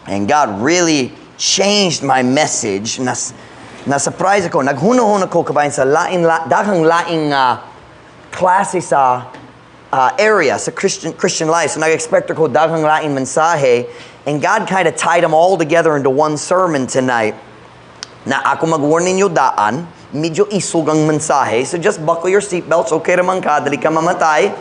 And God really changed my message. Na-surprise ako. Naghunahuna ko kabahin sa lain, daghang laing klase sa area sa Christian life. So nag-expect ako daghang laing mensahe. And God kind of tied them all together into one sermon tonight. Na ako mag-warn ninyo daan, medyo isog ang mensahe. So just buckle your seatbelts, okay raman ka, dili ka mamatay.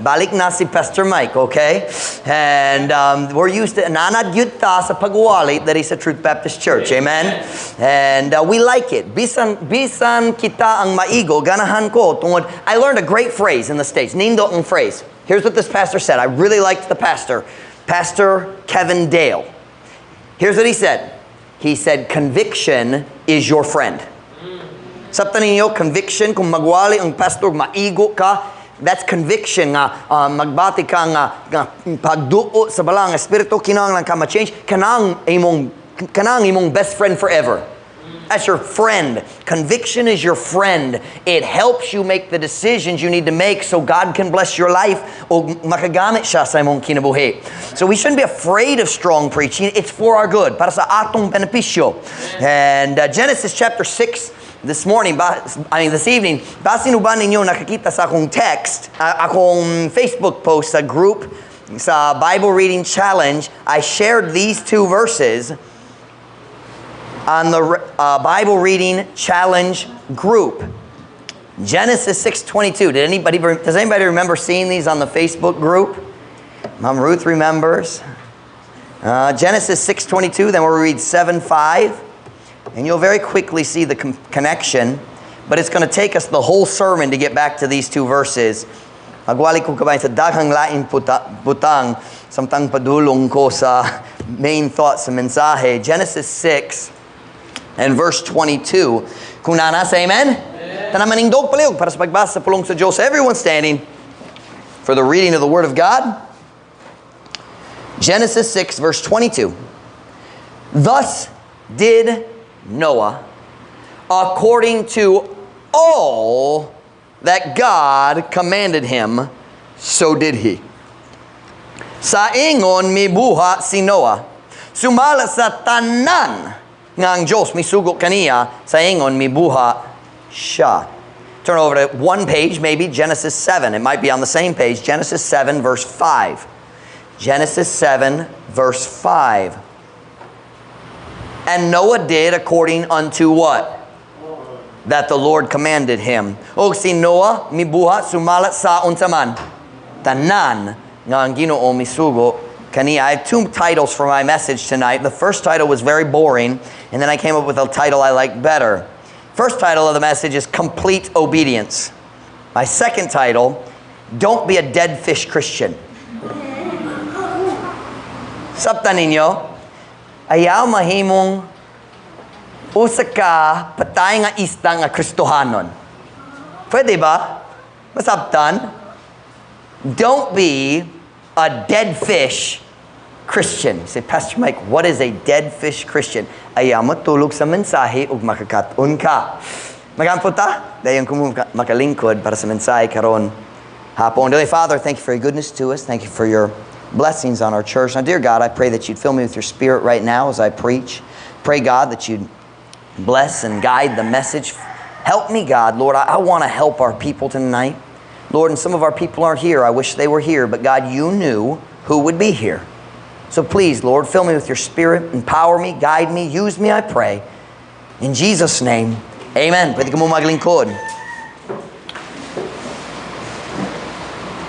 Balik na si Pastor Mike, okay? And we're used to, naanad gyud ta sa pagwali diri sa Truth Baptist Church, amen? And we like it. Bisan kita ang maigo, ganahan ko, tungod, I learned a great phrase in the States, nindot ang phrase. Here's what this pastor said. I really liked the pastor, Pastor Kevin Dale. Here's what he said. He said, "Conviction is your friend." Sabtan ninyo, conviction, kung magwali ang pastor, maigo ka, that's conviction nga magbati ka nga pagduo sa Balaang Espiritu, kinahanglan ka ma-change, kanang imong best friend forever. That's your friend. Conviction is your friend. It helps you make the decisions you need to make so God can bless your life o makagamit siya sa imong kinabuhi. So we shouldn't be afraid of strong preaching. It's for our good. Para sa atong benepisyo. And Genesis chapter 6 this morning, I mean this evening, basin uban ninyo nakakita sa akong text, akong Facebook post sa group, sa Bible Reading Challenge, I shared these two verses on the Bible Reading Challenge group. Genesis 6:22. Did anybody does anybody remember seeing these on the Facebook group? Mom Ruth remembers. Genesis 6:22, then we'll read 7:5, and you'll very quickly see the connection, but it's going to take us the whole sermon to get back to these two verses. Magwali ko kabahin sa daghang lain butang samtang padulong ko sa main thought sa mensahe. Genesis 6 and verse 22. Kung naa na, say amen. Tanan manindog palihog para sa pagbasa sa pulong sa Diyos. Everyone standing for the reading of the Word of God. Genesis 6 verse 22. "Thus did Noah according to all that God commanded him, so did he." Sa ingon mibuhat si Noah, sumala sa tanan nga ang Diyos misugo kaniya, sa ingon mibuhat siya. Turn over to one page, maybe Genesis 7. It might be on the same page. Genesis 7, verse 5. Genesis 7, verse 5. "And Noah did according unto" what? "That the Lord commanded him." Og si Noah mibuhat sumala sa unsa man? Tanan nga ang Ginoo misugo kaniya. I have two titles for my message tonight. The first title was very boring, and then I came up with a title I like better. First title of the message is Complete Obedience. My second title, Don't Be a Dead Fish Christian. Sabtan ninyo, ayaw mahimong usa ka patay nga isda nga Kristohanon. Pwede ba? Masabtan? Don't be a dead fish Christian. You say, "Pastor Mike, what is a dead fish Christian?" Ayaw matulog sa mensahe ug makakat-on ka. Magampo ta? Dayon ko makalingkod para sa mensahe karon hapon. Dear Father, thank you for your goodness to us. Thank you for your blessings on our church. Now, dear God, I pray that you'd fill me with your Spirit right now as I preach. Pray, God, that you'd bless and guide the message. Help me, God. Lord, I want to help our people tonight. Lord, and some of our people aren't here. I wish they were here, but God, you knew who would be here. So please, Lord, fill me with your Spirit, empower me, guide me, use me, I pray. In Jesus' name, amen. Pwede kamo maglingkod.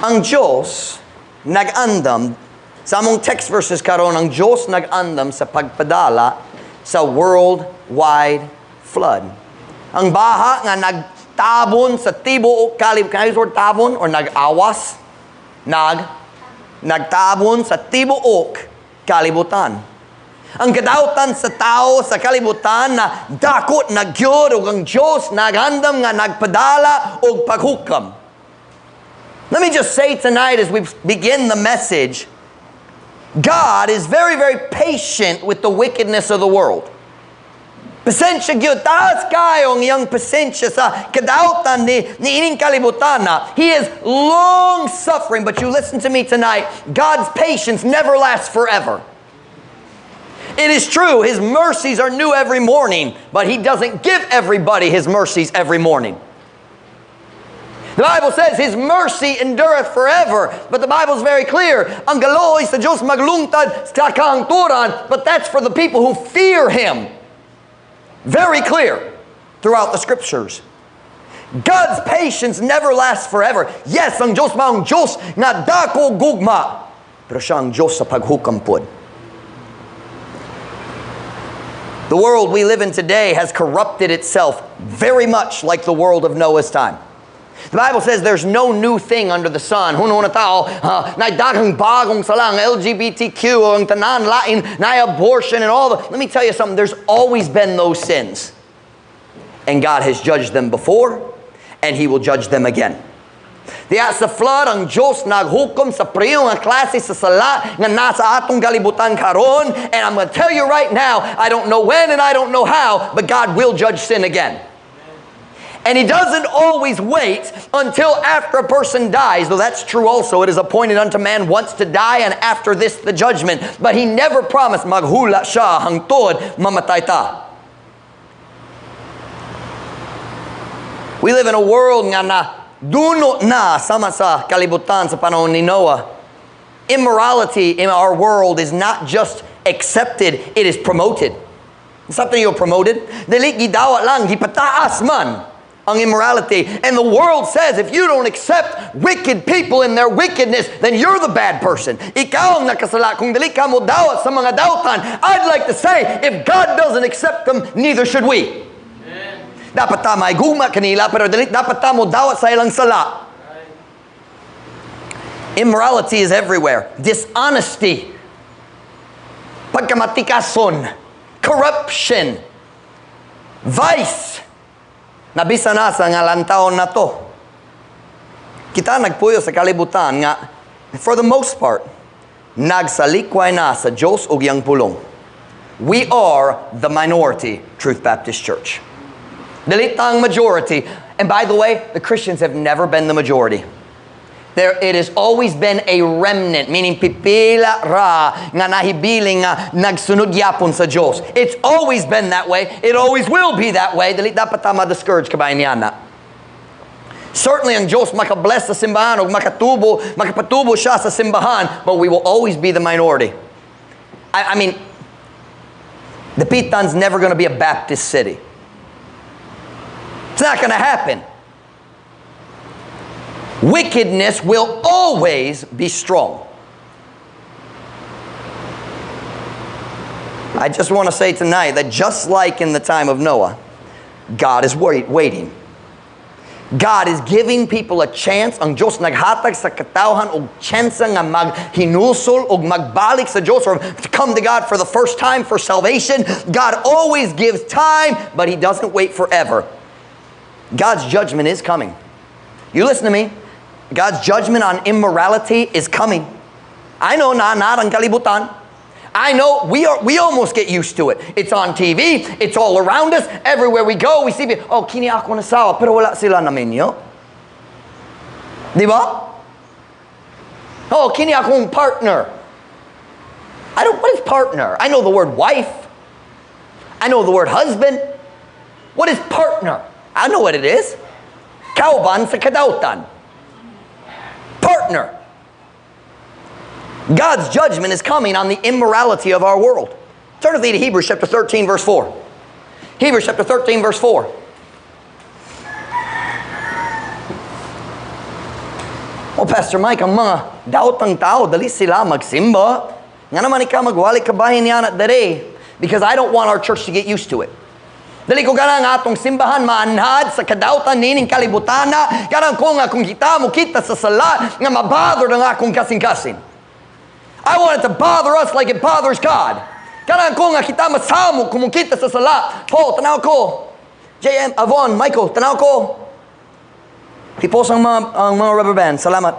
Ang Diyos nag-andam, sa among text verses karon, ang Diyos nag-andam sa pagpadala sa worldwide flood. Ang baha nga nagtabon sa tibuok kalib. Can I use the word "tabon" or "nag-awas"? Nagtabon sa tibuok kalibutan. Ang kadautan sa tao sa kalibutan na dakot na gyud ug ang Diyos nagandam nga nagpadala og paghukam. Let me just say tonight as we begin the message, God is very, very patient with the wickedness of the world. Pasensya gyud, taas kayo ang iyang pasensya sa kadautan ni ining kalibutan na. He is long suffering, but you listen to me tonight, God's patience never lasts forever. It is true, His mercies are new every morning, but He doesn't give everybody His mercies every morning. The Bible says His mercy endureth forever, but the Bible is very clear. Ang kaluoy sa Diyos maglungtad sa kahangturan, but that's for the people who fear Him. Very clear throughout the Scriptures. God's patience never lasts forever. Yes, ang Diyos maong Diyos nga dako gugma, pero siya ang Diyos sa paghukam pod. The world we live in today has corrupted itself very much like the world of Noah's time. The Bible says there's no new thing under the sun. Huno na tao, naay daghang bagong sala, LGBTQ, ang tanan lain, naay abortion and all the. Let me tell you something, there's always been those sins. And God has judged them before, and He will judge them again. Diya sa flood, ang Diyos naghukom sa pareho nga klase sa sala nga nasa atong kalibutan karon. And I'm going to tell you right now, I don't know when and I don't know how, but God will judge sin again. And He doesn't always wait until after a person dies, though that's true also. It is appointed unto man once to die, and after this the judgment. But He never promised maghula siya hangtod mamatay ta. We live in a world nga na duno na sama sa kalibutan sa panahon ni Noah. Immorality in our world is not just accepted, it is promoted. Something you're promoted. Dili gidawat lang, gipataas man ang immorality. And the world says if you don't accept wicked people in their wickedness, then you're the bad person. Ikaw ang nakasala kung dili ka mo dawat sa mga dautan. I'd like to say, if God doesn't accept them, neither should we. Amen. Dapat ta may gugma kanila, pero dili dapat ta mo dawat sa ilang sala. Immorality is everywhere. Dishonesty, pagkamatikason, corruption, vice. Nabisa na sa nga lantawon na to. Kita nagpuyo sa kalibutan nga, for the most part, nagsalikway na sa Diyos ug iyang pulong. We are the minority, Truth Baptist Church. Dili tang majority. And by the way, the Christians have never been the majority. There, it has always been a remnant, meaning pipila ra nga nahibiling nga nagsunod yapon sa Diyos. It's always been that way. It always will be that way. Dili dapat ta ma-discourage kabahin niya na. Certainly ang Diyos makabless sa simbahan o makatubo, makapatubo siya sa simbahan, but we will always be the minority. I mean, Dapitan's never going to be a Baptist city. It's not going to happen. Wickedness will always be strong. I just want to say tonight that just like in the time of Noah, God is waiting. God is giving people a chance. Ang Diyos naghatag sa katawhan og tsansa nga maghinulsol og magbalik sa Diyos, or to come to God for the first time for salvation. God always gives time, but He doesn't wait forever. God's judgment is coming. You listen to me. God's judgment on immorality is coming. I know na not ang kalibutan. I know we almost get used to it. It's on TV. It's all around us. Everywhere we go, we see people, oh, kini ako nasawa, pero wala sila naminyo. Di ba? Oh, kini akong partner. I don't, what is partner? I know the word wife. I know the word husband. What is partner? I know what it is. Kauban sa kadautan. Partner. God's judgment is coming on the immorality of our world. Turn with me to Hebrews chapter 13, verse 4. Hebrews chapter 13, verse 4. Oh, Pastor Mike, ang mga daotang tao, dali sila magsimba. Nga naman ikaw magwali kabahin niya na dere. Because I don't want our church to get used to it. Dali ko ganang atong simbahan maanhad sa kadautan nining kalibutana. Ganang ko nga kung kita mo kita sa sala nga mabother ng akong kasing-kasing. I want it to bother us like it bothers God. Ganang ko nga kita masamo kung kita sa sala. Paul, tanaw ko. JM, Avon, Michael, tanaw ko. Hipos ang mga rubber bands. Salamat.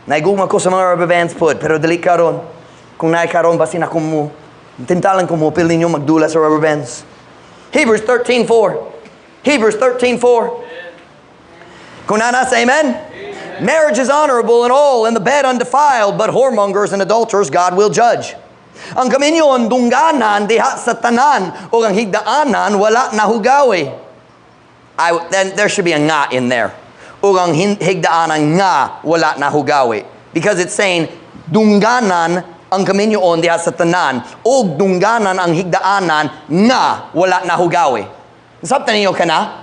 Naigugma ko sa mga rubber bands pod, pero dali karon. Kung naay karon basin ako mo. Tintalan ko mo pili ninyo magdula sa rubber bands. Hebrews 13:4. Hebrews 13:4. Kung nana, say amen. Amen. Marriage is honorable in all, and the bed undefiled, but whoremongers and adulterers God will judge. Ang kaminyoon dungganan diha sa tanan ug ang higdaanan wala nahugawi. Then there should be a "nga" in there. Ug ang higdaanan nga wala nahugawi. Because it's saying dungganan ang kaminyoon diha sa tanan ug dungganan ang higdaanan nga wala nahugawi. Nasabtan ninyo kana?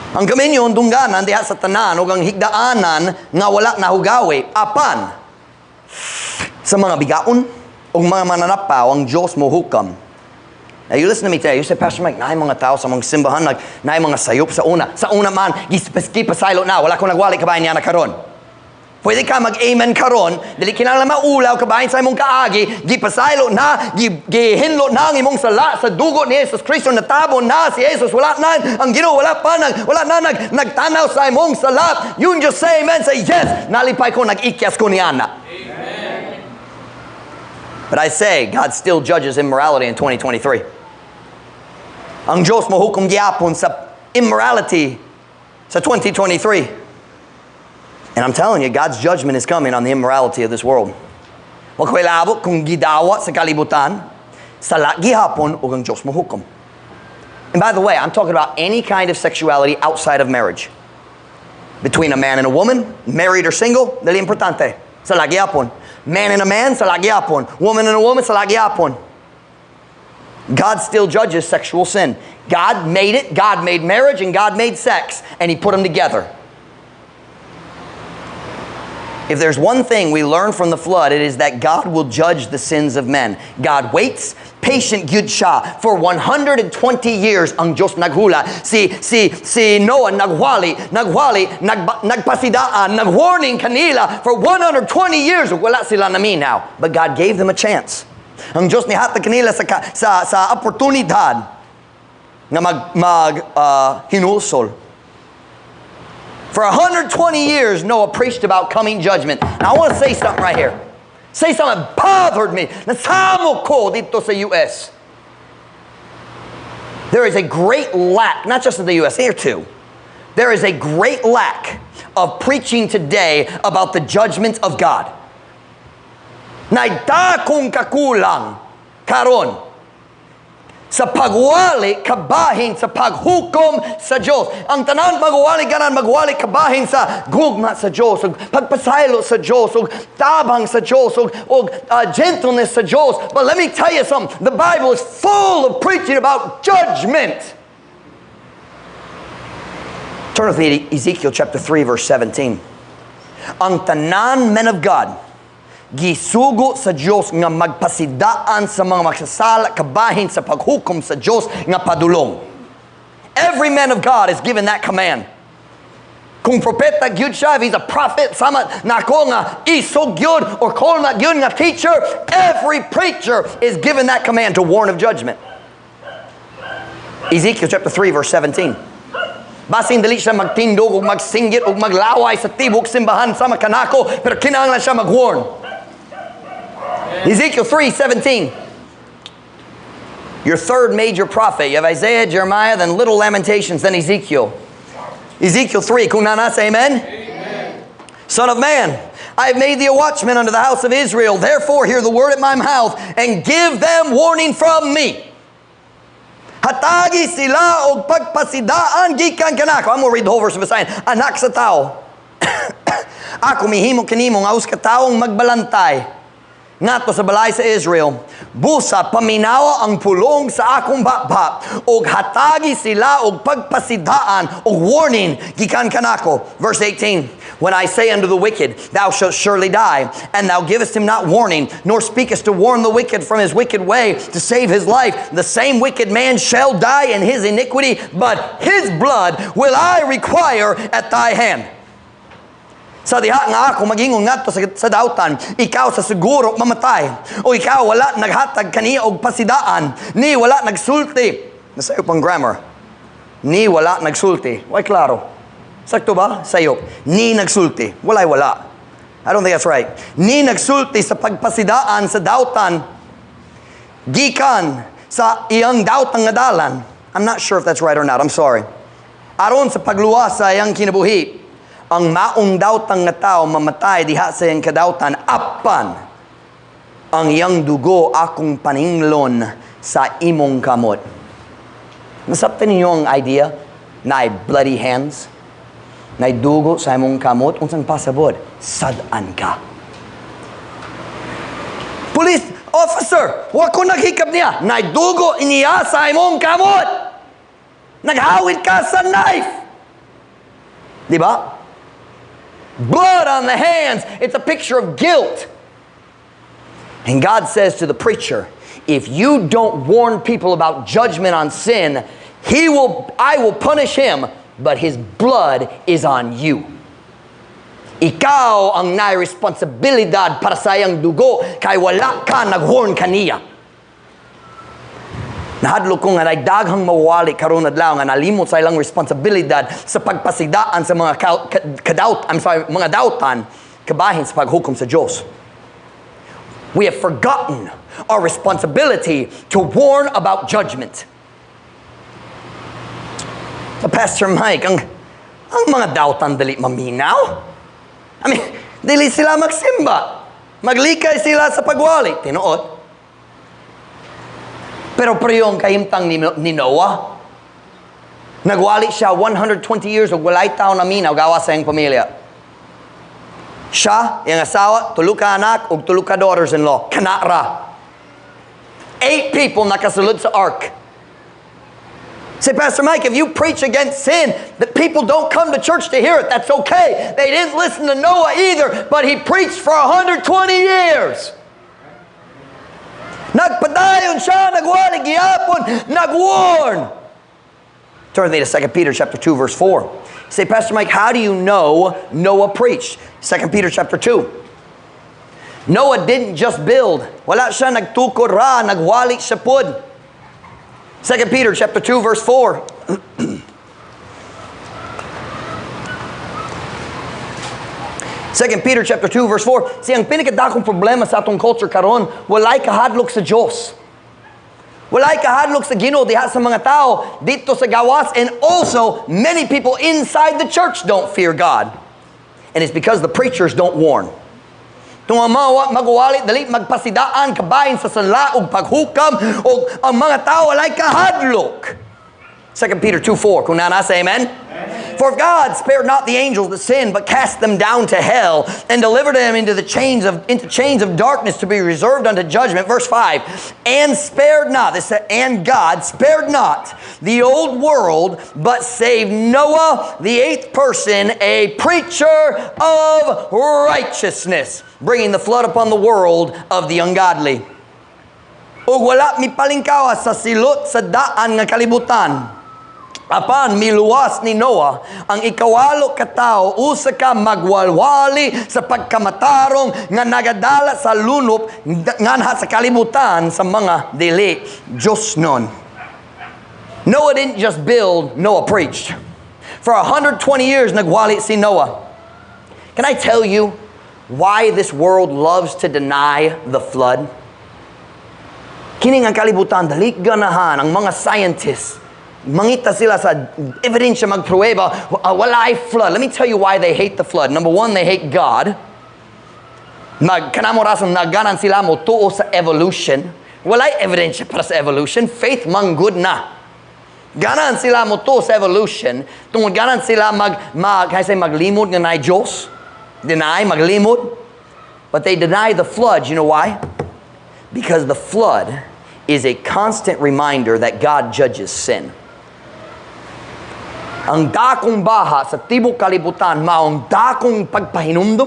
Ang kaminyoon dungganan diha sa tanan ug ang higdaanan nga wala nahugawi apan sa mga bigaon ug mga mananapaw ang Diyos mohukom. Now you listen to me today. You say, "Pastor Mike, naay mga tao sa mga simbahan, naay mga sayop sa una." Sa una man, gipasaylo na. Wala ko nagwali kabahin niya na karon. Pwede ka mag-amen karon, dili kinahanglan maulaw kabahin sa imong kaagi, gipasaylo na, gihinlo na ang imong sala sa dugo ni Jesus Kristo, natabon na si Jesus, wala na, ang Ginoo wala pa nag, wala na nagtanaw sa imong sala. You just say amen, say yes, nalipay ko, nag-ikyas ko ni ana. But I say, God still judges immorality in 2023. Ang Diyos mohukom gyapon sa immorality sa 2023. And I'm telling you, God's judgment is coming on the immorality of this world. Wa ko'y labot kung gidawa sa kalibutan, sala gihapon ug ang Diyos mohukom. And by the way, I'm talking about any kind of sexuality outside of marriage. Between a man and a woman, married or single, dili importante. Sala gihapon. Man and a man, sala gihapon. Woman and a woman, sala gihapon. God still judges sexual sin. God made it, God made marriage, and God made sex, and He put them together. If there's one thing we learn from the flood, it is that God will judge the sins of men. God waits, patient gyud siya. For 120 years, ang Diyos naghula. Si Noah nagwali, nagwali, nagpasidaan, nagwarning kanila for 120 years. Wala sila naminaw. But God gave them a chance. Ang Diyos nihatag kanila sa oportunidad nga mag hinulsol. For 120 years, Noah preached about coming judgment. Now, I want to say something right here. Say something that bothered me. Nasamo ko dito sa US. There is a great lack, not just in the US, here too. There is a great lack of preaching today about the judgment of God. Naay dakong kakulang karon sa pagwali kabahin sa paghukom sa Diyos. Ang tanan magwali ganan magwali kabahin sa gugma sa Diyos, ug pagpasaylo sa Diyos, ug tabang sa Diyos, ug gentleness sa Diyos. But let me tell you something. The Bible is full of preaching about judgment. Turn with me to Ezekiel chapter 3 verse 17. Ang tanan men of God gisugo sa Dios nga magpasidaan sa mga magsasala kabahin sa paghukom sa Dios nga padulong. Every man of God is given that command. Kung propeta gyud siya, if he's a prophet, sama nako nga isog gyud or call na gyud nga teacher, every preacher is given that command to warn of judgment. Ezekiel chapter 3 verse 17. Basin dili siya magtindog ug magsinggit ug maglaway sa tibok simbahan sama kanako, pero kinahanglan siya mag-warn. Ezekiel 3:17. Your third major prophet. You have Isaiah, Jeremiah, then Little Lamentations, then Ezekiel. Ezekiel 3, kung naa na, say amen? Amen. Son of man, I have made thee a watchman unto the house of Israel. Therefore hear the word at my mouth and give them warning from me. Hatagi sila og pagpasidaan gikan kanako. I'm going to read the whole verse of Isaiah. Anak sa tao, ako mihimo kanimo nga usa ka taong magbalantay ngadto sa balay sa Israel. Busa paminawa ang pulong sa akong baba og hatagi sila og pagpasidaan og warning gikan kanako. Verse 18. When I say unto the wicked, "Thou shalt surely die," and thou givest him not warning, nor speakest to warn the wicked from his wicked way to save his life, the same wicked man shall die in his iniquity, but his blood will I require at thy hand. Sa diha nga ako magingon ngadto sa dautan, "Ikaw sa siguro mamatay." O ikaw wala naghatag kaniya og pasidaan, ni wala nagsulti. Nasayop ang grammar. Ni wala nagsulti. Way klaro. Sakto ba? Sayop. Ni nagsulti. Walay wala. I don't think that's right. Ni nagsulti sa pagpasidaan sa dautan, gikan sa iyang dautang nga dalan. I'm not sure if that's right or not. I'm sorry. Aron sa pagluwas sa iyang kinabuhi. Ang maong dawtang nga tao mamatay diha sa iyang kadawtan, apan ang iyang dugo akong paninglon sa imong kamot. Nasabtan ninyo ang idea na ay bloody hands? Na dugo sa imong kamot? Unsang pasabot? Sad-an ka. Police officer, wa ko naghikab niya. Naidugo niya sa imong kamot. Naghawid ka sa knife. Di ba? Blood on the hands. It's a picture of guilt. And God says to the preacher, if you don't warn people about judgment on sin, I will punish him, but his blood is on you. Ikaw ang nai-responsibilidad para sa iyang dugo kay wala ka nag-warn kaniya. Nahadlok ko nga daghang mawali karon adlaw nga nalimot sa ilang responsibilidad sa pagpasidaan sa mga mga dautan kabahin sa paghukom sa Diyos. We have forgotten our responsibility to warn about judgment. So, Pastor Mike, ang mga dautan dali maminaw. I mean, dili sila magsimba. Maglikay sila sa pagwali. Tinuod. Pero pareho ang kahimtang ni Noah. Nagwali siya 120 years ug walay tao naminaw gawas sa iyang pamilya. Siya, iyang asawa, tulo ka anak ug tulo ka daughters-in-law. Kana ra. 8 people nakasulod sa ark. Say, Pastor Mike, if you preach against sin, that people don't come to church to hear it. That's okay. They didn't listen to Noah either, but he preached for 120 years. Nagpadayon siya, nagwali, gihapon, nagwarn. Turn with me to 2 Peter chapter 2, verse 4. Say, Pastor Mike, how do you know Noah preached? 2 Peter chapter 2. Noah didn't just build. Wala siya nagtukod ra, nagwali siya pud. 2 Peter chapter 2, verse 4. 2 Peter chapter 2, verse 4. See, ang pinakadakong problema sa atong culture karon, walay kahadlok sa Diyos. Walay kahadlok sa Ginoo diha sa mga tao dito sa gawas, and also many people inside the church don't fear God. And it's because the preachers don't warn. Tung ang mga magwali, dali magpasidaan, kabahin sa sala, ug paghukam, ug ang mga tao walay kahadlok. 2 Peter 2:4, kung nana, say amen. Amen. For if God spared not the angels that sinned, but cast them down to hell, and delivered them into chains of darkness to be reserved unto judgment. Verse 5, and spared not, this, and God spared not the old world, but saved Noah, the 8th person, a preacher of righteousness, bringing the flood upon the world of the ungodly. Ug wala mipalingkawa sa silot sa daan nga kalibutan. Apan miluwas ni Noah ang ikawalo ka tawo, usa ka magwalwali sa pagkamatarong nga nagadala sa lunop nganha sa kalibutan sa mga dili Diyos nun. Noah didn't just build, Noah preached. For 120 years nagwali si Noah. Can I tell you why this world loves to deny the flood? Kini nga kalibutan dali ganahan ang mga scientists. Mangita sila sa ebidensya magpruweba, walay flood. Let me tell you why they hate the flood. Number one, they hate God. Kanamo rason naganan sila mo tuo sa evolution. Walay ebidensya para sa evolution. Faith manggod na. Ganan sila mo tuo sa evolution. Tungod ganan sila maglimod nga naay Diyos. Deny, maglimod. But they deny the flood. You know why? Because the flood is a constant reminder that God judges sin. Ang dakong baha sa tibok kalibutan maong dakong pagpahinumdum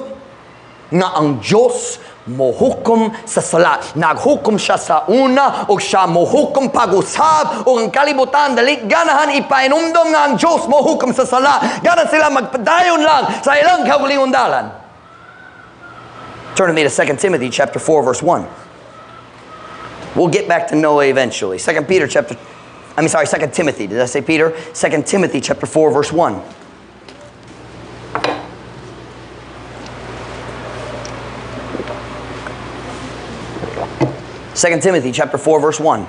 nga ang Diyos mohukom sa sala. Naghukom siya sa una o siya mohukom pag-usab o ang kalibutan dali ganahan ipahinumdum nga ang Diyos mohukom sa sala. Ganan sila magpadayon lang sa ilang kaugalingon dalan. Turn to me to 2 Timothy chapter 4 verse 1. We'll get back to Noah eventually. 2 Timothy. Did I say Peter? 2 Timothy chapter 4, verse 1. 2 Timothy chapter 4, verse 1.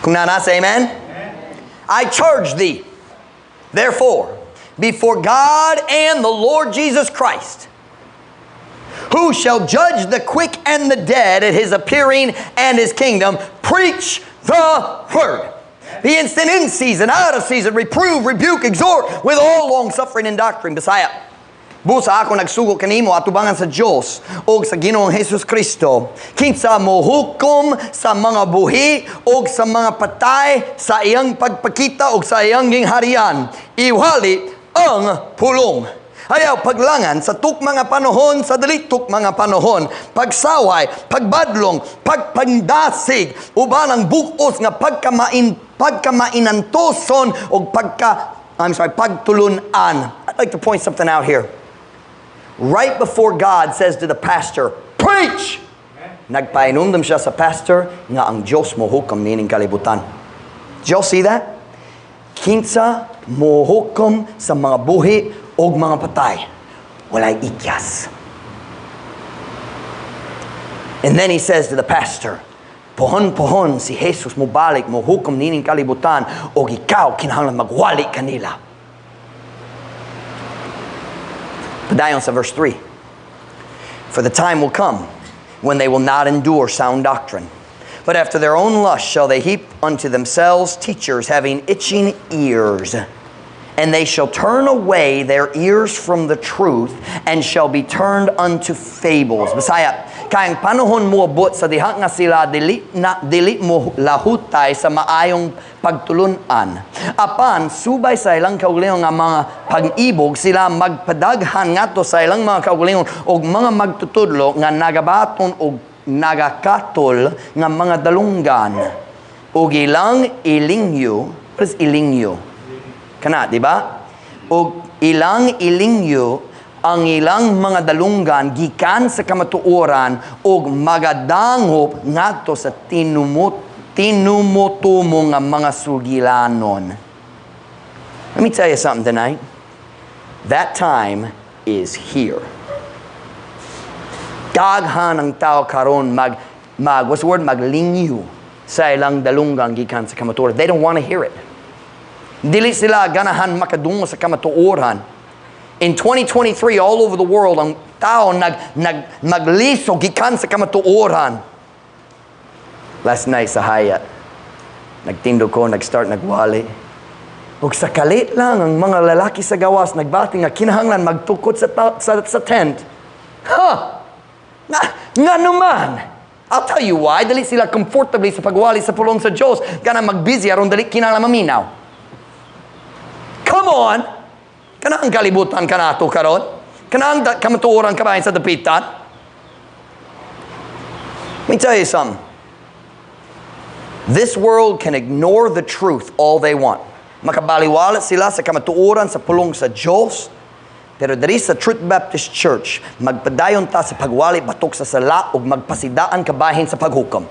Kung nana, say amen. Amen. I charge thee, therefore, Before God and the Lord Jesus Christ, who shall judge the quick and the dead at his appearing and his kingdom, preach the word. Be instant in season, out of season, reprove, rebuke, exhort with all long suffering and doctrine. Bisaya. Busa ako nagsugo kanimo atubangan sa Dios og sa Ginoong Hesus Kristo, kinsa mohukom sa mga buhi og sa mga patay sa iyang pagpakita og sa iyang gingharian. Iwali ang pulong. Ayaw paglangan sa tukma nga panahon, sa dili tukma nga panahon, pagsaway, pagbadlong, pagpandasig, uban ang bug-os nga pagkamainantoson og pagka I'm sorry, pagtulunan. I'd like to point something out here. Right before God says to the pastor, "Preach!" Nagpainumdum siya sa pastor nga ang Diyos mohukom nining kalibutan. Did y'all see that? Kinsa mohukom sa mga buhi og mga patay. Walay ikyas. And then he says to the pastor, "Pohon-pohon si Jesus mobalik, mohukom nining kalibutan, og ikaw kinahanglan magwali kanila." Padayon sa verse 3. For the time will come when they will not endure sound doctrine, but after their own lust shall they heap unto themselves teachers having itching ears. And they shall turn away their ears from the truth and shall be turned unto fables. Bisaya, kay ang panahon moabot sa diha nga sila dili na dili mo lahutay sa maayong pagtulunan. Apan subay sa ilang kaugalingon nga mga pag-ibog, sila magpadaghan ngadto sa ilang mga kaugalingon og mga magtutudlo nga nagabaton og nagakatol nga mga dalunggan ug ilang ilingyo. What is ilingyo? Kana, di ba? Og ilang ilingyo ang ilang mga dalunggan gikan sa kamatuoran og magadangop ngadto sa tinumutumo nga mga sugilanon. Let me tell you something tonight. That time is here. Daghan ang tao karon mag mag what's the word, maglingyo sa ilang dalunggan gikan sa kamatuoran. They don't want to hear it. Dili sila ganahan makadungog sa kamatuoran. In 2023, all over the world, ang tao nag, nag magliso gikan sa kamatuoran. Last night sa Hyatt, nagtindog ko, nag-start nagwali. Ug sa kalit lang, ang mga lalaki sa gawas nagbati nga kinahanglan magtukod sa tent. Ha! Nga, nga naman! I'll tell you why. Dili sila comfortably sa pagwali sa pulong sa Diyos. Gana mag-busy aron dili kinahanglan maminaw. Come on! Kana ang kalibutan kanato karon. Kana ang kamatuoran kabahin sa dapitan. Let me tell you something. This world can ignore the truth all they want. Makabaliwala sila sa kamatuoran sa pulong sa Diyos. Pero diri sa Truth Baptist Church, magpadayon ta sa pagwali batok sa sala ug magpasidaan kabahin sa paghukom.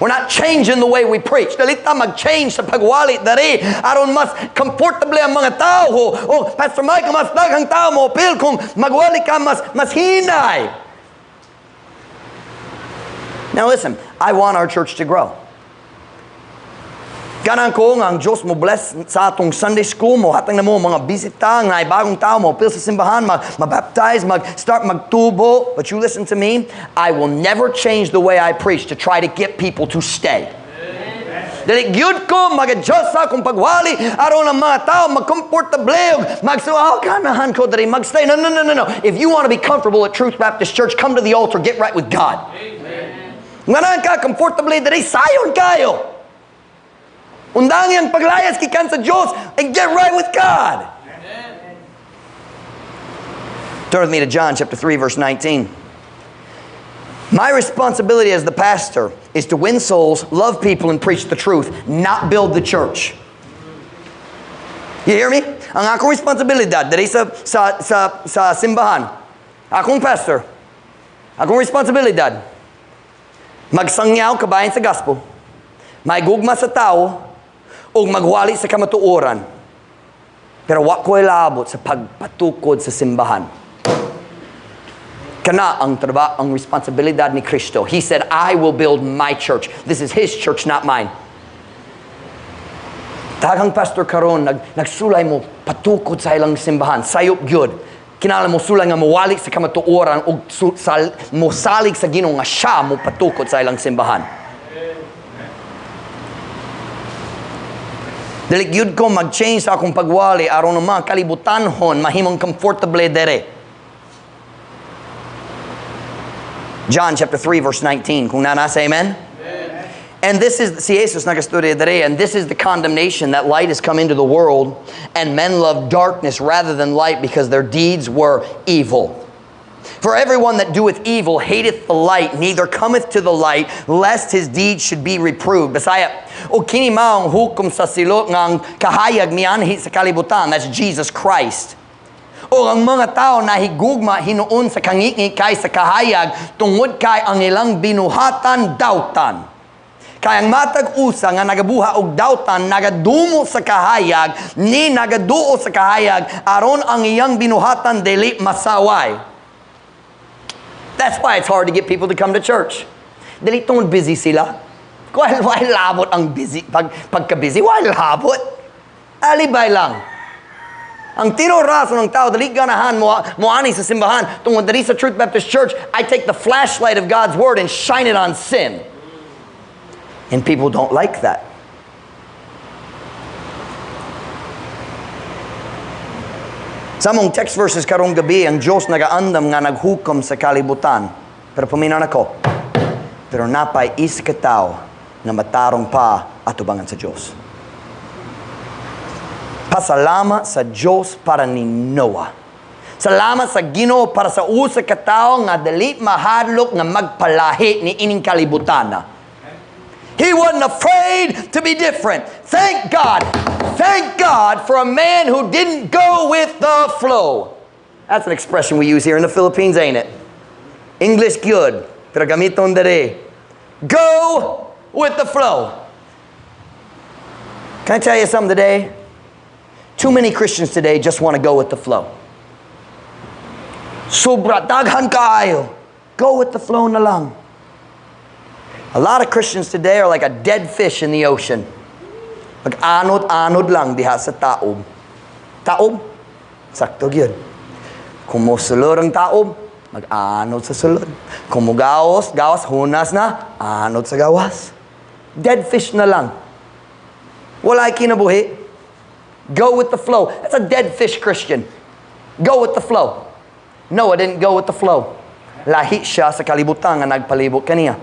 We're not changing the way we preach. Dili ta mag-change sa pagwali dari aron mas comfortable ang mga tao. Oh, Pastor Michael, mas daghang tao mo apil kung magwali ka mas hinay. Now listen, I want our church to grow. Ganahan ko nga ang Diyos mo bless sa atong Sunday school mo, hatag na mo mga bisita, nga bagong tao mo, apil sa simbahan, mag-baptize, mag-start magtubo. But you listen to me, I will never change the way I preach to try to get people to stay. Dili gyud ko mag-adjust sa akong pagwali aron ang mga tao mag-comfortable ug magsuaw, ganahan ko diri magstay. No. If you want to be comfortable at Truth Baptist Church, come to the altar, get right with God. Amen. Ganahan ka comfortably diri, sayon kayo. Undangi ang paglayas gikan sa Diyos and get right with God. Amen. Turn with me to John chapter 3 verse 19. My responsibility as the pastor is to win souls, love people, and preach the truth, not build the church. You hear me? Ang akong responsibilidad diri sa simbahan, akong pastor, akong responsibilidad, magsangyaw kabahin sa gospel, maigugma sa tao, ug magwali sa kamatuoran. Pero wa ko labot sa pagpatukod sa simbahan. Kana ang trabaho, ang responsibilidad ni Kristo. He said, "I will build my church." This is His church, not mine. Daghang pastor karon nagsulay mo patukod sa ilang simbahan, sayop gyud. Kinahanglan mo sulay nga mowali sa kamatuoran ug mosalig sa Ginoo nga siya mo patukod sa ilang simbahan. Dili gyud ko mag-change sa akong pagwali aron mga kalibutanhon mahimong comfortable dere. John chapter 3 verse 19. Kung naa say amen? And this is, si Jesus nagastorya dere, and this is the condemnation, that light has come into the world, and men love darkness rather than light because their deeds were evil. For everyone that doeth evil hateth the light, neither cometh to the light, lest his deeds should be reproved. Bisaya, o kini maong hukom sa silot nga ang kahayag mianhi sa kalibutan, that's Jesus Christ. O ang mga tao na higugma hinuon sa kangiki kay sa kahayag, tungod kay ang ilang binuhatan dautan. Kay ang matag usa nga nagabuha og dautan nagadumo sa kahayag ni nagaduo sa kahayag aron ang iyang binuhatan dili masaway. That's why it's hard to get people to come to church. Dili tungod busy sila. Why labot ang busy? Pagka-busy, why labot? Alibay lang. Ang tinorason ng tao, dili ganahan mo ani sa simbahan. Tungod diri sa Truth Baptist Church, I take the flashlight of God's Word and shine it on sin. And people don't like that. Sa among text verses karong gabi, ang Diyos nagaandam nga naghukom sa kalibutan. Pero paminaw nako. Pero napay isa ka tawo nga matarong pa atubangan sa Diyos. Pasalamat sa Diyos para ni Noah. Salamat sa Ginoo para sa usa ka tawo nga dili mahadlok nga magpalahi ni ining kalibutan. He wasn't afraid to be different. Thank God. Thank God for a man who didn't go with the flow. That's an expression we use here in the Philippines, ain't it? English good, pero gamiton dere. Go with the flow. Can I tell you something today? Too many Christians today just want to go with the flow. Sobra daghan kaayo. Go with the flow na lang. A lot of Christians today are like a dead fish in the ocean. Mag-anod-anod lang diha sa taob. Taob? Sakto gyud. Kung mosulod ang taob, mag-anod sa sulod. Kung mogawas, gawas, hunas na, anod sa gawas. Dead fish na lang. Walay kinabuhi. Go with the flow. That's a dead fish Christian. Go with the flow. Noah didn't go with the flow. Lahi siya sa kalibutan nga nagpalibot kaniya.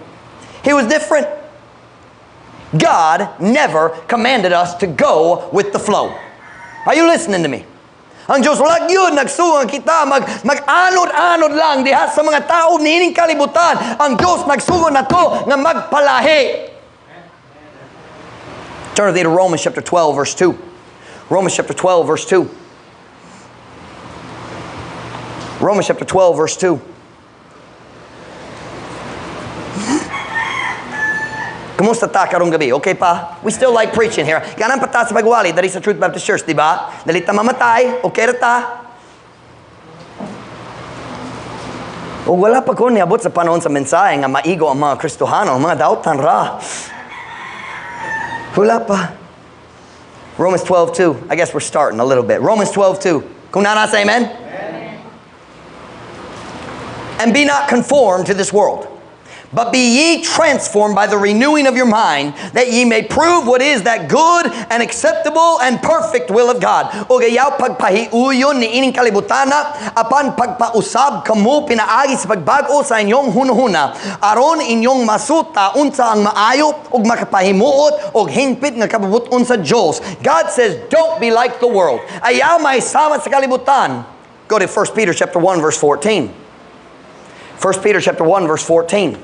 He was different. God never commanded us to go with the flow. Are you listening to me? Ang Diyos wala yun, nagsuwang kita, mag-anod-anod lang diha sa mga tao niining kalibutan. Ang Diyos nagsugo na to nga magpalahi. Turn with me to Romans chapter 12, verse 2. Romans chapter 12, verse 2. Romans chapter 12, verse 2. Kumusta ta karong gabi? Okay pa? We still like preaching here. Ganang pa ta sa pagwali diri sa Truth Baptist Church, di ba? Dili ta mamatay, okay ra ta. O wala pa ko niabot sa panahon sa mensahe nga maigo ang mga Kristohano, mga dautan ra. Wala pa. Romans 12:2. I guess we're starting a little bit. Romans 12:2. Kung naa say amen? Amen. And be not conformed to this world, but be ye transformed by the renewing of your mind, that ye may prove what is that good and acceptable and perfect will of God. O gayaw pagpahiuyon ni ining kalibutana, apan pagpausab kamo pinaagi sa pagbag-o sa inyong hunahuna, aron inyong masuta unsa ang maayo ug makapahimuot og hingpit nga kabubut-on sa Dios. God says, don't be like the world. Ayaw mahisama sa kalibutan. Go to 1 Peter chapter 1 verse 14. 1 Peter chapter 1 verse 14.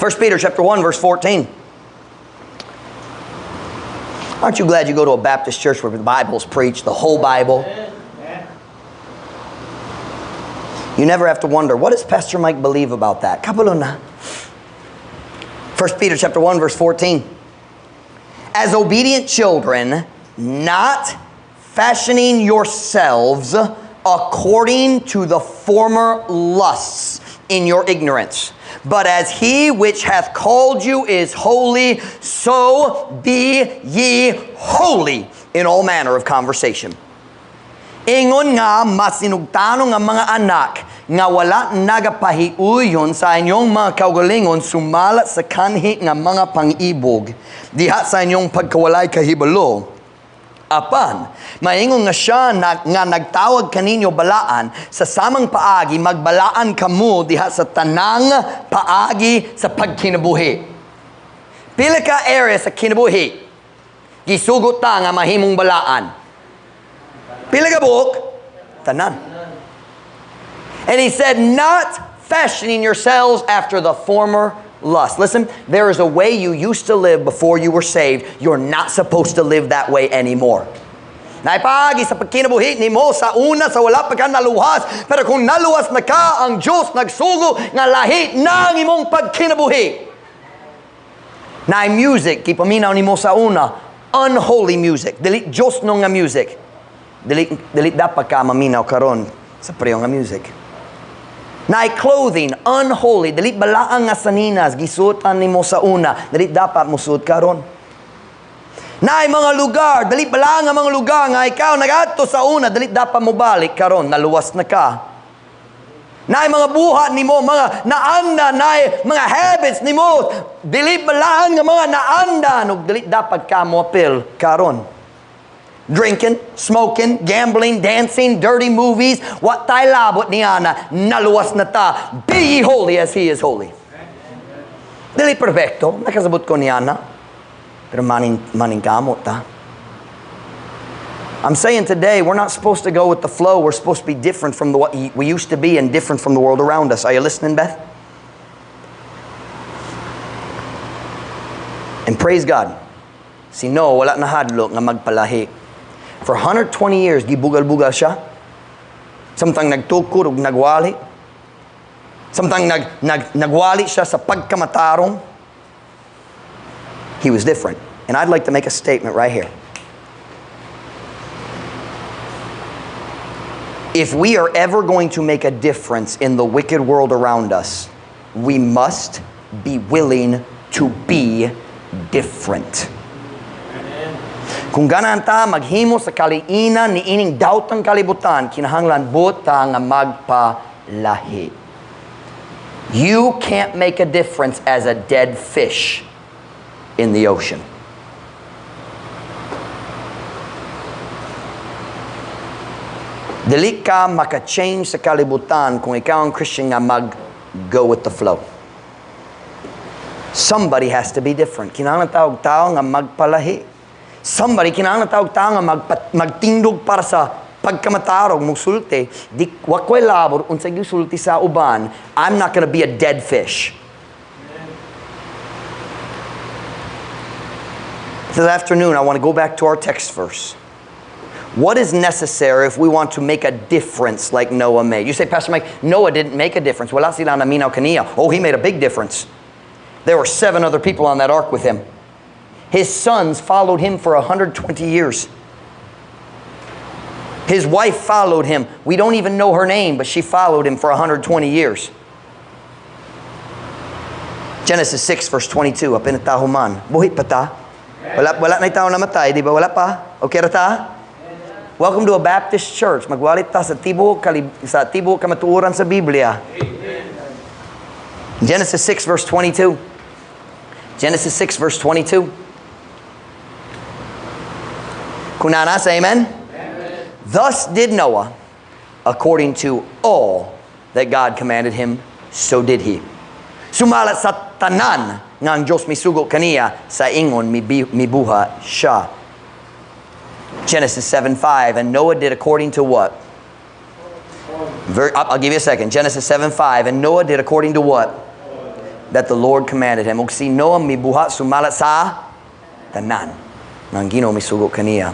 1 Peter chapter 1 verse 14. Aren't you glad you go to a Baptist church where the Bible's preached, the whole Bible? You never have to wonder, what does Pastor Mike believe about that? Kabalo na. 1 Peter chapter 1 verse 14. As obedient children, not fashioning yourselves according to the former lusts in your ignorance. But as he which hath called you is holy, so be ye holy in all manner of conversation. Ingon nga masinugtanon nga mga anak nga wala nagapahiuyon sa inyong mga kaugalingon sumala sa kanhi nga mga pangibog diha sa inyong pagkawalay kahibalo. Apan, maingon nga siya nga nagtawag kaninyo balaan, sa samang paagi magbalaan kamo diha sa tanang paagi sa pagkinabuhi. Pila ka area sa kinabuhi gisugot ta nga mahimong balaan? Pila ka buok? Tanan. And he said, not fashioning yourselves after the former lust. Listen, there is a way you used to live before you were saved. You're not supposed to live that way anymore. Naay paagi sa pagkinabuhi nimo sa una sa wala pa ka naluwas. Pero kung naluwas na ka, ang Diyos nagsugo nga lahi ng imong pagkinabuhi. Naay music, gipaminaw nimo sa una, unholy music. Dili Diyos no nga music. Dili dapat ka maminaw karon sa pareho nga music. Naay clothing, unholy, dili balaan nga saninas, gisuotan nimo sa una, dili dapat musuot karon. Naay mga lugar, dili balaan nga mga lugar nga ikaw nagadto sa una, dili dapat mobalik karon, naluwas na ka. Naay mga buhat nimo, mga naanda, naay mga habits nimo, dili balaan nga mga naanda, ug dili dapat ka moapil karon. Drinking, smoking, gambling, dancing, dirty movies, wa tay labot niana, naluwas na ta. Be ye holy as He is holy. Dili perfecto, nakasabot ko niana, pero maningkamot ta. I'm saying today, we're not supposed to go with the flow. We're supposed to be different from what we used to be and different from the world around us. Are you listening, Beth? And praise God, si Noah wala nahadlok nga magpalahi. For 120 years, gibugal-bugal siya. Samtang nagtukod ug nagwali. Samtang nagwali siya sa pagkamatarong. He was different. And I'd like to make a statement right here. If we are ever going to make a difference in the wicked world around us, we must be willing to be different. Kung ganahan ta maghimo sa kaliinan ni ining daotang kalibutan, kinahanglan buot ta nga magpalahi. You can't make a difference as a dead fish in the ocean. Dili ka maka-change sa kalibutan kung ikaw ang Christian nga mag-go with the flow. Somebody has to be different. Kinahanglan tawag tao nga magpalahi. Somebody, kinahanglan tawag tao nga magtindog para sa pagkamatarong musulti. Di, wa ko'y labor unsay gisulti sa uban. I'm not going to be a dead fish. This afternoon, I want to go back to our text verse. What is necessary if we want to make a difference like Noah made? You say, Pastor Mike, Noah didn't make a difference. Wala sila naminaw kaniya. Oh, he made a big difference. There were 7 other people on that ark with him. His sons followed him for 120 years. His wife followed him. We don't even know her name, but she followed him for 120 years. Genesis 6, verse 22. Apin na human. Buhi pa ta. Wala na tao namatay, di ba? Wala pa? Okay ra ta? Welcome to a Baptist church. Magwalit ta sa tibuok kamatuoran sa Biblia. Amen. Genesis 6, verse 22. Genesis 6, verse 22. Kunana, say amen. Amen. Thus did Noah, according to all that God commanded him, so did he. Sumala sa tanan nga ang Diyos misugo kaniya, sa ingon mibuha siya. Genesis 7:5, and Noah did according to what? I'll give you a second. Genesis 7:5, and Noah did according to what? That the Lord commanded him. Ug si Noah mibuhat sumala sa tanan nga ang Ginoo misugo kaniya.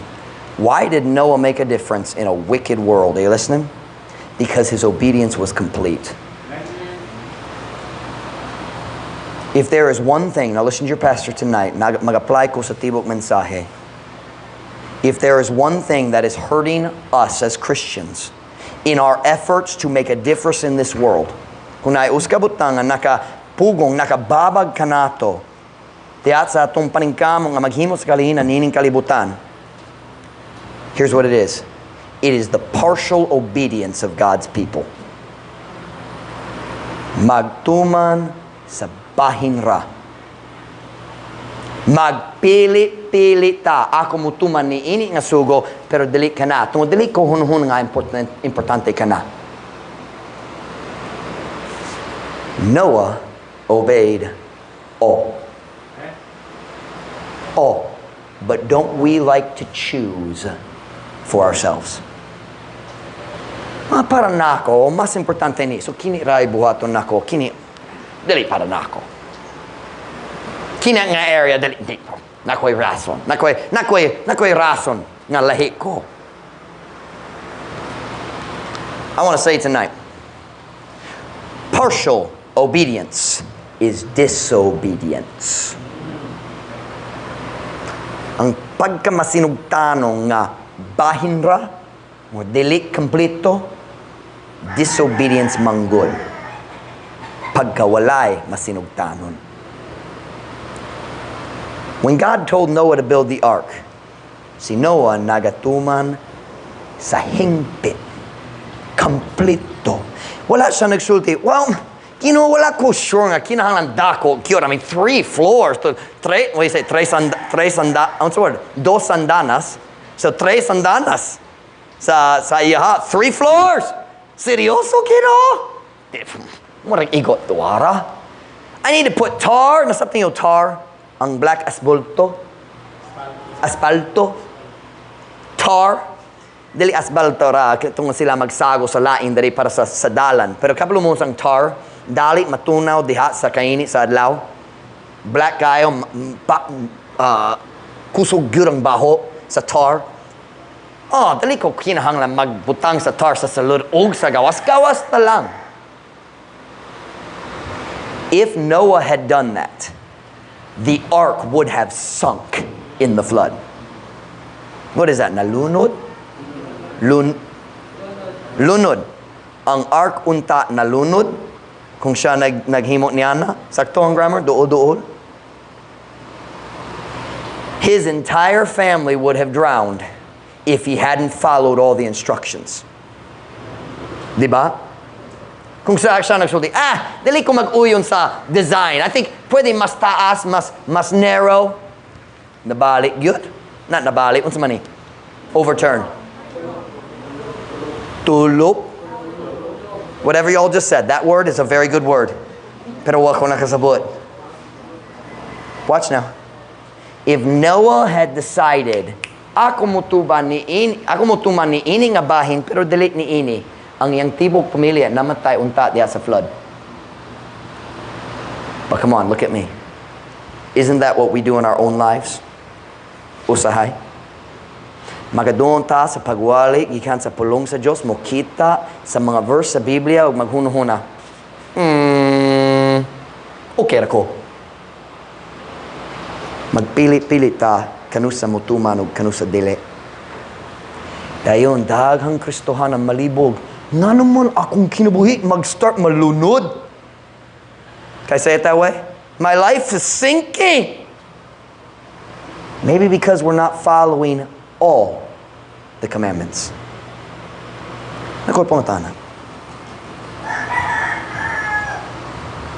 Why did Noah make a difference in a wicked world? Are you listening? Because his obedience was complete. If there is one thing, now listen to your pastor tonight, mag-apply ko sa tibok mensahe. If there is one thing that is hurting us as Christians in our efforts to make a difference in this world, Kung naay usa ka butang nga nakapugong, nakababag kanato, diha sa atong paningkamot nga maghimo sa kalihinan niining kalibutan, here's what it is. It is the partial obedience of God's people. Magtuman sa bahin ra. Magpili-pili ta. Ako mutuman niini nga sugo, pero dili kana. Tungod dili ko hunhun nga importante kana. Noah obeyed all. All. But don't we like to choose for ourselves? Ah, para nako, mas importante ni. So kini ray buhaton nako, kini dili para nako. Kini nga area dili di. Nakoy rason. Nakoy rason nga lahi ko. I want to say tonight, partial obedience is disobedience. Ang pagkamasinugtanong nga bahin ra, o dili kompleto, disobedience manggod. Pagkawalay masinugtanon. When God told Noah to build the ark, si Noah nagatuman sa hingpit. Kompleto. Wala siya nagsulti, well, Ginoo, wala ko sure nga kinahanglan dako gyud. I mean, 3 floors, to, tre, what do you say, tres, and, tres anda, what's the word? Dos andanas. So, tres andanas. Sa iyaha, 3 floors. Seryoso, Ginoo? Murag igot tuara. I need to put tar. Nasabtan yung tar? Ang black asfalto. Asfalto. Tar. Dili asfalto ra, tungod sila magsago sa lain diri para sa dalan. Pero kabalo mo sang tar, dali matunaw diha sa kaini sa adlaw. Black kayo, kusog gyud ang baho sa tar. Oh, dali ko kinahanglan magbutang sa tar sa salud og sa gawas. Gawas ta lang. If Noah had done that, the ark would have sunk in the flood. What is that? Nalunod? Lunod. Ang ark unta nalunod. Kung siya naghimo niya na. Sakto ang grammar? Duol-duol. His entire family would have drowned if he hadn't followed all the instructions. Diba? Kung siya nagsulti, dili ko mag-uyon sa design. I think pwede mas taas, mas narrow. Nabalik yun? Not nabalik. Unsa man ni? Overturn. Tulop. Whatever you all just said, that word is a very good word. Pero wa ko nakasabot. Watch now. If Noah had decided, ako mutuba ni ini, ako mutuman ni ini nga bahin, pero dili ni ini, ang iyang tibok pamilya namatay unta diha sa flood. But come on, look at me. Isn't that what we do in our own lives? Usahay. Magadung ta sa pagwali gikan sa pulong sa Dios, mokita sa mga verse sa Biblia ug maghunahuna. Okay ra ko. Magpili-pili ta kanusa motuman ug kanusa dili. Dayon daghang Kristohanan malibog. Ngano man akong kinabuhi mag-start malunod? Can I say it that way? My life is sinking. Maybe because we're not following all the commandments. Naku, pangutana.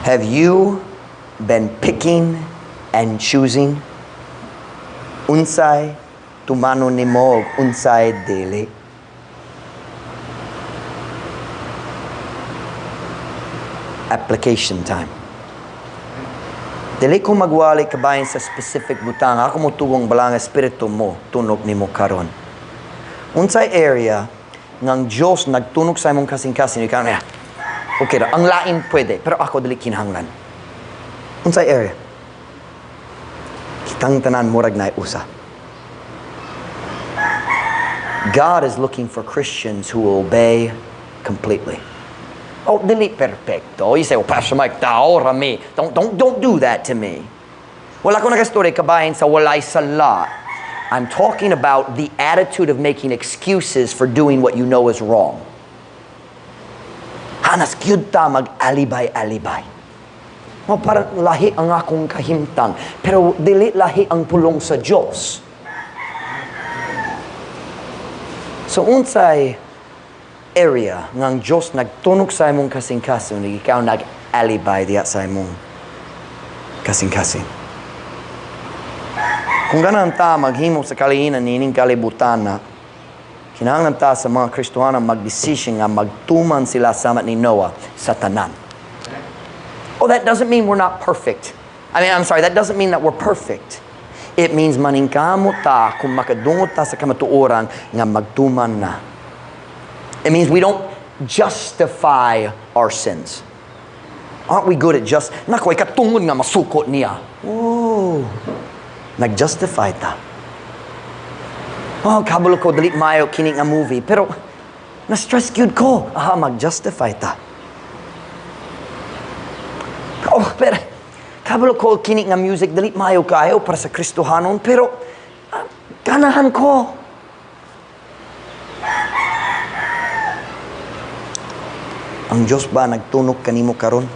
Have you been picking and choosing? Unsay tumano nimo og unsay dili? Application time. Dili ko magwali kabahin sa specific butang. Ako mo tugong balang espiritu mo, tunog nimo karon. Unsay area ngang Dios nagtunog sa imong kasing-kasing, ikaw na, okay ra, ang lain pwede, pero ako dili kinahanglan. Unsay area? Kitang tanan murag naay usa. God is looking for Christians who will obey completely. Oh, dili perfecto. You say, oh, Pastor Mike, taora me. Don't do that to me. Wala ko nakastory kabahin sa walay sala. I'm talking about the attitude of making excuses for doing what you know is wrong. Hanas gyud ta mag-alibay-alibay. O parang lahi ang akong kahimtang, pero dili lahi ang pulong sa Diyos. So unsay area nga ang Diyos nagtunok sa imong kasing-kasing, ikaw nag-alibay diya sa imong kasing-kasing? Kung ganahan ta maghimo sa kalihinan niining kalibutan na, kinahanglan ta sa mga Kristohano magdesisyon nga magtuman sila sama ni Noah sa tanan. Oh, that doesn't mean we're not perfect. I mean, I'm sorry, that doesn't mean that we're perfect. It means maningkamot ta kung makadungot ta sa kamatuoran nga magtuman na. It means we don't justify our sins. Aren't we good at just, nako, ikatungod nga masukot niya. Oh, nag-justify ta. Oh, kabalo ko, dili mayo kini nga movie. Pero, na-stress gyud ko. Aha, mag-justify ta. Oh, pero, kabalo ko kini nga music, dili mayo kayo para sa Kristohanon, pero, ganahan ko. Ang Diyos ba nagtunok kanimo karon?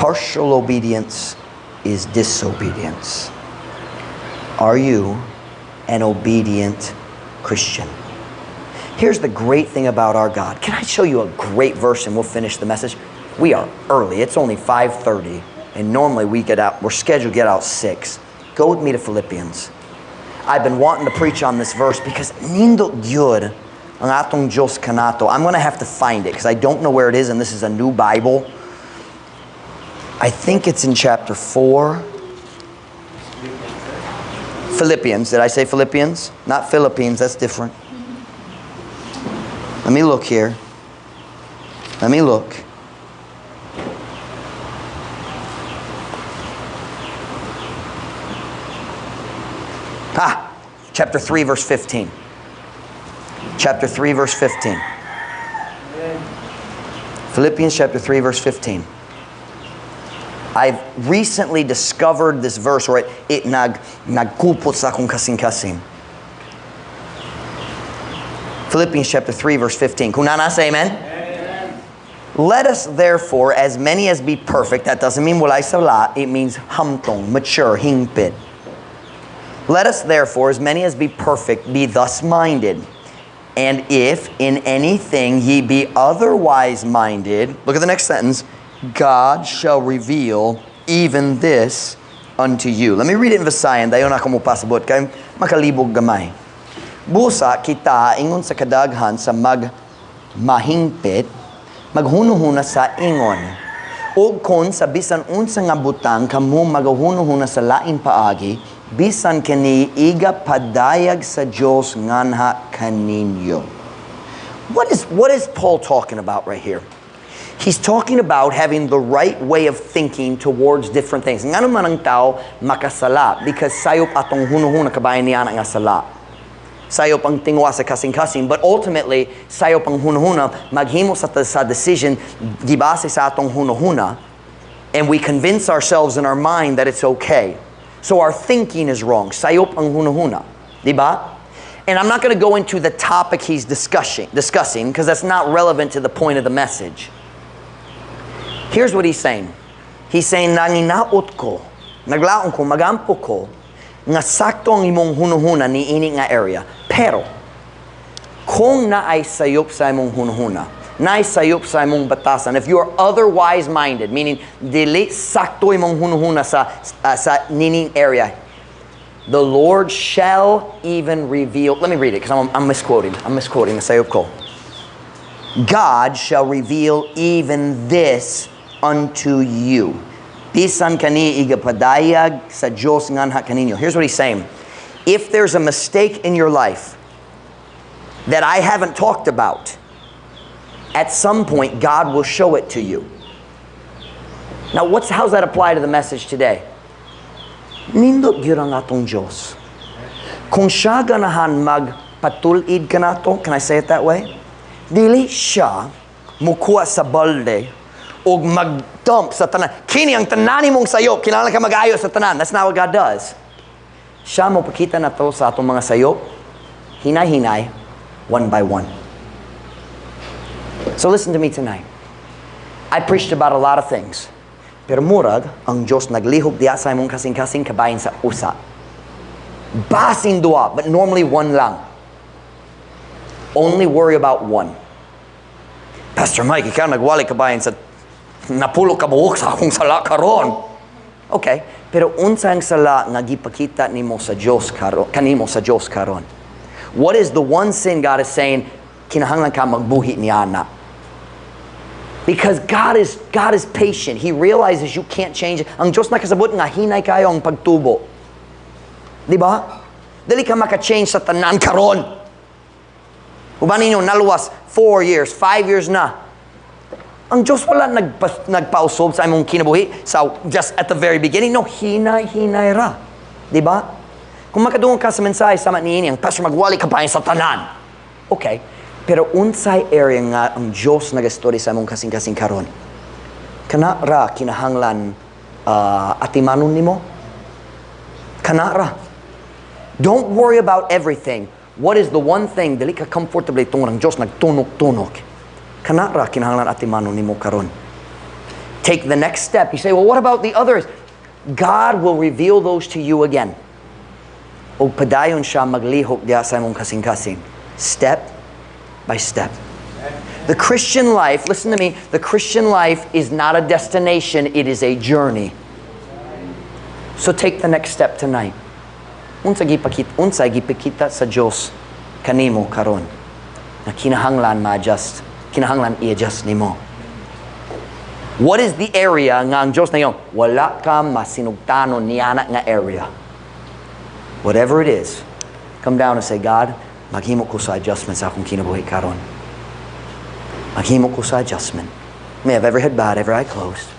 Partial obedience is disobedience. Are you an obedient Christian? Here's the great thing about our God. Can I show you a great verse and we'll finish the message? We are early. It's only 5:30, and normally we get out, we're scheduled to get out 6. Go with me to Philippians. I've been wanting to preach on this verse because nindot gyud ang atong Diyos kanato. I'm going to have to find it because I don't know where it is, and this is a new Bible. I think it's in chapter 4. Philippians. Did I say Philippians? Not Philippines. That's different. Let me look here. Let me look. Chapter 3, verse 15. Chapter 3, verse 15. Philippians chapter 3, verse 15. I've recently discovered this verse where it nagkupot sa akong kasing-kasing. Philippians chapter 3, verse 15. Kung naa na, say amen. Amen. Let us therefore, as many as be perfect, that doesn't mean walay sala, it means hamtong, mature, hingpit. Let us therefore, as many as be perfect, be thus minded. And if in anything ye be otherwise minded, look at the next sentence, God shall reveal even this unto you. Let me read it in Visayan, dayon ako mo pasabot, kay makalibog gamay. Busa kita ingon sa kadaghan sa magmahingpit, maghunuhuna sa ingon. Og kon sa bisan unsa nga butang kamo magahunuhuna sa lain paagi, bisan kini iga padayag sa Dios nganha kaninyo. What is Paul talking about right here? He's talking about having the right way of thinking towards different things. Ngano man ang tao makasala because sayop atong hunuhuna kabayan niya nga sala. Sayop ang tingwa sa kasing-kasing, but ultimately sayop ang hunuhuna maghimo sa decision gibase sa atong hunuhuna, and we convince ourselves in our mind that it's okay. So our thinking is wrong. Sayop ang hunuhuna, di ba? And I'm not going to go into the topic he's discussing because that's not relevant to the point of the message. Here's what he's saying. He's saying, nanginaot ko, naglaon ko, magampo ko, nga sakto ang imong hunuhuna ni ini nga area. Pero, kung naay sayop sa imong hunuhuna, naay sayop sa imong batasan, if you are otherwise minded, meaning dili sakto imong hunuhuna sa nining area, the Lord shall even reveal. Let me read it because I'm misquoting. I'm misquoting the sayop ko. God shall reveal even this unto you. Bisan kani igapadayag sa Diyos nganha kaninyo. Here's what he's saying. If there's a mistake in your life that I haven't talked about, at some point God will show it to you. Now, how's that apply to the message today? Nindot gyud ang atong Diyos. Kung siya ganahan magpatulid kanato, can I say it that way? Dili siya mukuha sa balde og mag-dump sa tanan. Kini ang tanan mong sayop, kinahanglan ka mag-ayo sa tanan. That's not what God does. Siya mo pakita na to sa atong mga sayop, hinay-hinay, one by one. So listen to me tonight. I preached about a lot of things. Pero murag, ang Diyos naglihok diya sa imong kasing-kasing kabahin sa usa. Basin duha, but normally one lang. Only worry about one. "Pastor Mike, ikaw nagwali kabahin sa napulo ka buok sa akong sala karon." Okay, pero unsa ang sala nga gipakita nimo sa Dios karon, kanimo sa Dios karon? What is the one sin God is saying kinahanglan ka magbuhi niana? Because God is patient. He realizes you can't change. Ang Diyos nakasabot nga hinay kayo ang pagtubo. Di ba? Dili ka maka-change sa tanan karon. Uban ninyo naluwas 4 years, 5 years na. Ang Diyos wala nagpausob sa imong kinabuhi sa just at the very beginning. No, hinay-hinay ra. Di ba? Kung makadungog ka sa mensahe sama niini, ang pastor magwali ka pa sa tanan. Okay. Pero unsay area nga ang Diyos nagastorya sa imong kasing-kasing karon? Kana ra kinahanglan atimanon nimo? Kana ra. Don't worry about everything. What is the one thing dili ka comfortably tungod ang Diyos nagtunok-tunok? Kana ra kinahanglan atimanon nimo karon. Take the next step. You say, "Well, what about the others?" God will reveal those to you again. O padayon siya maglihok diya sa imong kasing-kasing. Step by step. The Christian life, listen to me, the Christian life is not a destination, it is a journey. So take the next step tonight. Unsa gipakita sa Dios kanimo karon na kinahanglan ma-adjust, kinahanglan i-adjust nimo? What is the area nga ang Dios na yung wala ka masinugtanon niana nga area? Whatever it is, come down and say, "God, maghimo ko sa adjustment sa akong kinabuhi karon. Maghimo ko sa adjustment." May have every head bowed, every eye closed.